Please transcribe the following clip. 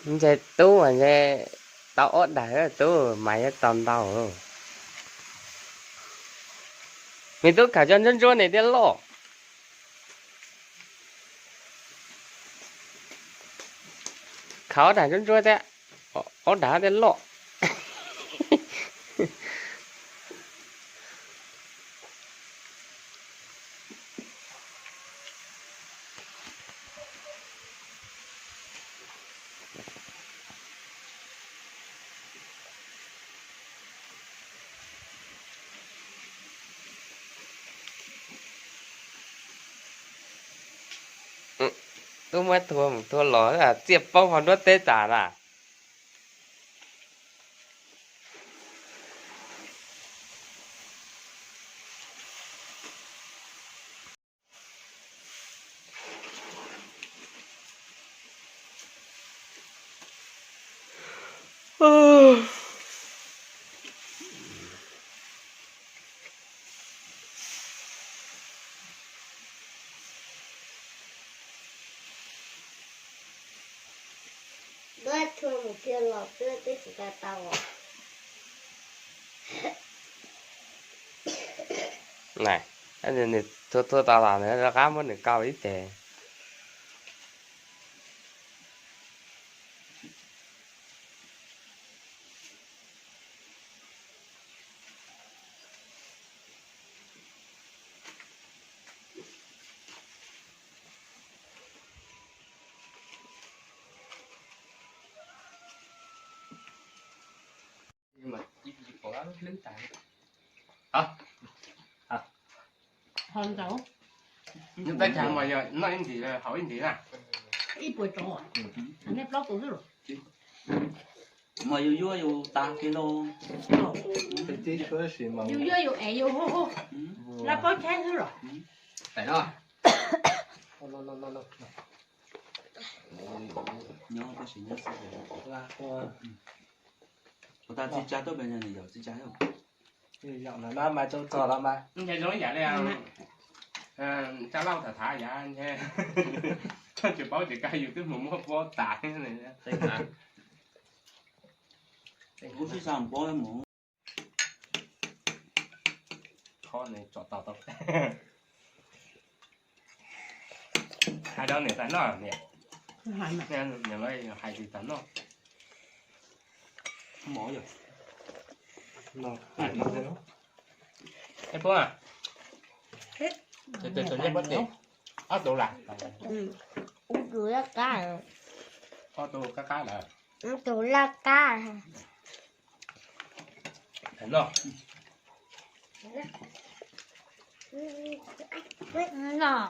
Ntshe tub mas ntshe tau ob daim tub mas yuav tau ntau. Nws tub khaws cov ntsuab ntsuab ne thiaj loj. Khaws ob daim ntsuab ntsuab thiab, ob daim thiaj loj. Tub muab thua mus thua los txiaj poob hauv nruab teb tas na. Nws thua thua tas los nws rov qab muab nws kaw ib teg. Nws peb tag mas yog noj ib ntim haus ib ntim na. Mas yus yuav yus tas kiag lauj. Yus yuav yus es yus hu hu. Laj paub tsheb xwb los. Nyob tab sis nyob xwb. Ua tas txiv tsa tuaj pem no nws yog txiv tsa. Yog no mas tau txog los mas. Ntshe zoo ib yam li Tsab Lauj tham tham yav ntshe, tsis paub ces koj yus twb mus muab pob tas. Kuv sib xa pob mus. Qhov no tsom tau tau. Hais rau niam tais noj niam. Niam lawv hais tias tas noj. Mov yog. Es puab, tus nyiaj puab tes, ob tug lawm. Ob tug laj kab lawm. Tus laj kab. Noj. Noj.